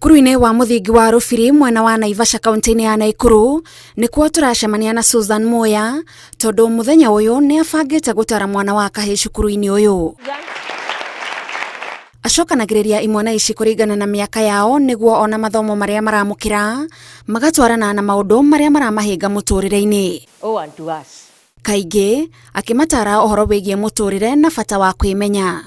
Cukuru-inĩ wa mũthingi wa Rũbiri mwena wa Naivasha kaunti-inĩ ya Naikuru nĩkuo tũracemania na Susan Muya tondũ mũthenya ũyũ nĩ abangĩte gũtwara mwana wa kahĩĩ cukuru-inĩ ũyũ. Acokanagĩrĩria imwana ici kũringana na mĩaka yao nĩguo ona mathomo marĩa maramũkĩra magatwarana na maũndũ marĩa maramahĩnga mũtũrĩre-inĩ. Oh, unto us. Kaingĩ akĩmataara ũhoro wĩgiĩ mũtũrĩre na bata wa kwĩmenya.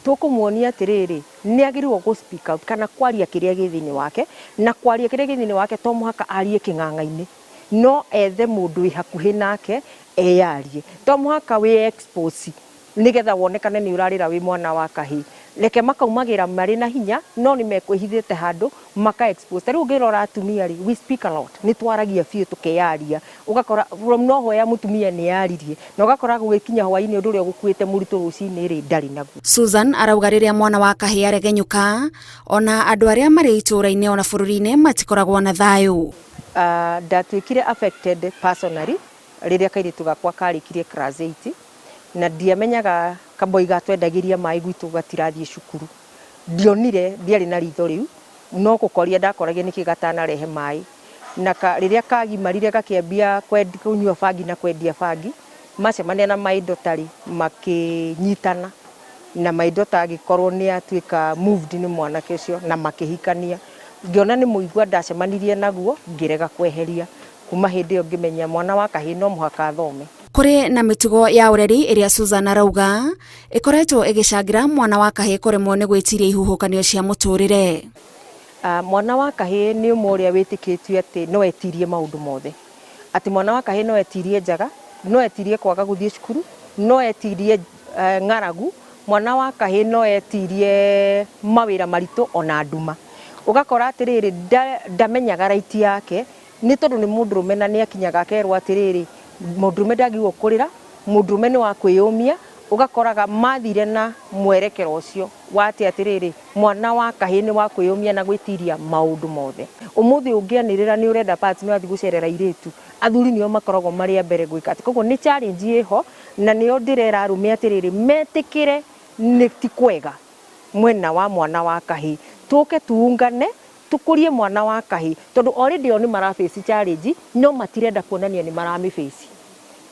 Tũkũmuonia atĩrĩrĩ, nĩ agĩrĩirwo gũ speak out kana kwaria kĩrĩa gĩ thĩinĩ wake, na kwaria kĩrĩa gĩ thĩinĩ wake to mũhaka arie kĩng'ang'a-inĩ, no ethe mũndũ wĩ hakuhĩ nake eyarie. To mũhaka wĩ expose nĩgetha wonekane nĩ ũrarĩra wĩ mwana wa kahĩĩ. Reke makaumagĩra marĩ na hinya, no nĩ mekwĩhithĩte handũ maka expose. Ta rĩu ũngĩrora atumia rĩ, we speak a lot, nĩ twaragia biũ tũkeyaria. Ũgakora from nowhere mũtumia nĩ eyaririe, na ũgakora gũgĩkinya hwainĩ ũndũ ũrĩa ũgũkuĩte mũritũ rũcinĩ rĩ, ndarĩ naguo. Susan arauga rĩrĩa mwana wa kahĩĩ aregenyũka, ona andũ arĩa marĩ itũũra-inĩ ona bũrũri-inĩ matikoragwo na thayũ. Ndatuĩkire affected personally rĩrĩa kairĩtu gakwa karĩkirie class 8 na ndiamenyaga kaboi gatwendagĩria maĩ gwitũ gatirathiĩ cukuru. Ndionire, ndiarĩ na ritho rĩu, no gũkoria ndakoragia nĩkĩ gatanarehe maĩ. Na rĩrĩa kagimarire gakĩambia kũnyua bangi na kwendia bangi, macemania na my daughter rĩ, makĩnyitana na my daughter agĩkorwo nĩ atuĩka moved nĩ mwanake ũcio na makĩhikania. Ngĩona nĩ mũigua ndacemanirie naguo, ngĩrega kweheria. Kuma hĩndĩ ĩyo ngĩmenya mwana wa kahĩĩ no mũhaka athome. Kũrĩ na mĩtugo ya ũreri ĩrĩa Susan arauga ĩkoretwo ĩgĩcangĩra mwana wa kahĩĩ kũremwo nĩ gwĩtiria ihuhũkanio cia mũtũrĩre. Mwana wa kahĩĩ nĩ ũmwe ũrĩa wĩtĩkĩtio atĩ no etirie maũndũ mothe. Atĩ mwana wa kahĩĩ no etirie njaga, no etirie kwaga gũthiĩ cukuru, no etirie ng'aragu, mwana wa kahĩĩ no etirie mawĩra maritũ ona nduma. Ũgakora atĩrĩrĩ, ndamenyaga right yake, Nĩ tondũ nĩ mũndũrũme na nĩ akinyaga akerwo atĩrĩrĩ, mũndũrũme ndagĩrĩirwo kũrĩra, mũndũrũme nĩ wa kwĩyũmia, ũgakoraga mathire na mwerekero ũcio wa atĩ atĩrĩrĩ, mwana wa kahĩĩ nĩ wa kwĩyũmia na gwĩtiria maũndũ mothe. Ũmũthĩ ũngĩanĩrĩra nĩ ũrenda pads nĩ ũrathiĩ gũcerera airĩtu, athuri nĩo makoragwo marĩ a mbere gwĩka atĩ. Koguo nĩ challenge ĩho na nĩyo ndĩrera arũme atĩrĩrĩ, metĩkĩre nĩ ti kwega mwena wa mwana wa kahĩĩ, tũke tuungane Tũkũrie mwana wa kahĩ tondũ already o nĩ mara face challenge no matirenda kuonania nĩ maramĩ face.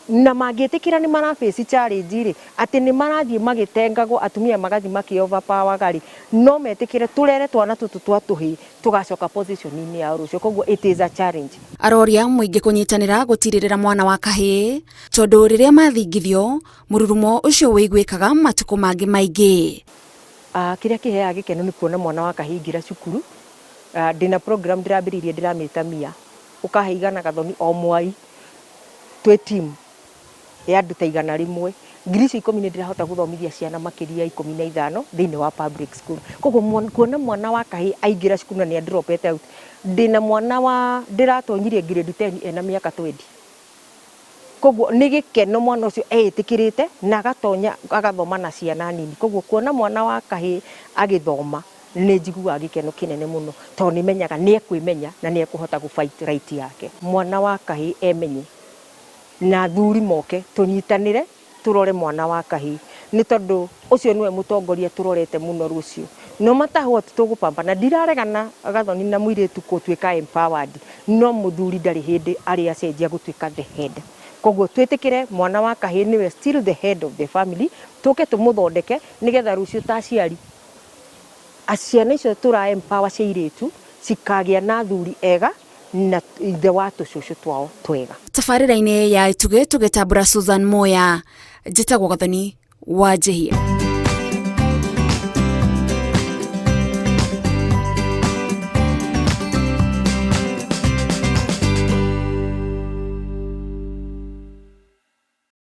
Na mangĩtĩkĩra nĩ mara face challenge rĩ, atĩ nĩ marathiĩ magĩtengagwo atumia magathiĩ makĩ over power ga rĩ, no metĩkĩre tũrere twana tũtũ twa tũhĩĩ tũgacoka position inĩ yao rũciũ. Koguo it is a challenge. Aroria mũingĩ kũnyitanĩra gũtirĩrĩra mwana wa kahĩĩ tondũ rĩrĩa mathingithio mũrurumo ũcio wĩiguĩkaga matukũ mangĩ maingĩ. Kĩrĩa kĩheaga gĩkeno nĩ kuona mwana wa kahĩĩ aingĩra cukuru. Ndĩna program ndĩrambĩrĩirie ndĩramĩta MIA, ũkahe igana gathoni o mwai twĩ team ya andũ ta 100. Ngiri icio ikũmi nĩ ndĩrahota gũthomithia ciana makĩria ya 15 thĩinĩ wa public school. Koguo kuona mwana wa kahĩĩ aingĩra cukuru na nĩ a drop ete out, ndĩna mwana wa ndĩratonyirie grade 10 ena mĩaka twendi. Koguo nĩ gĩkeno mwana ũcio eĩtĩkĩrĩte na agatonya agathoma na ciana nini. Koguo kuona mwana wa kahĩĩ agĩthoma nĩ njiguaga gĩkeno kĩnene mũno tondũ nĩ menyaga nĩ ekwĩmenya na nĩ ekũhota gũ fight right yake. Mwana wa kahĩĩ emenye na athuri moke tũnyitanĩre tũrore mwana wa kahĩĩ nĩ tondũ ũcio nĩwe mũtongoria tũrorete mũno rũciũ. No matter what tũgũpambana. Ndiraregana Gathoni na mũirĩtu gũtuĩka empowered no mũthuri ndarĩ hĩndĩ arĩ acenjia gũtuĩka the head. Koguo twĩtĩkĩre mwana wa kahĩĩ nĩwe still the head of the family, tũke tũmũthondeke nĩgetha rũciũ ta aciari ciana icio tũra empower cia airĩtu cikagĩa na athuri ega na ithe wa tũcũcũ twao twega. Tabarĩra-inĩ ya Itugĩ tũgĩtambũra Susan Muya, njĩtagwo Gathoni wa Njĩhia.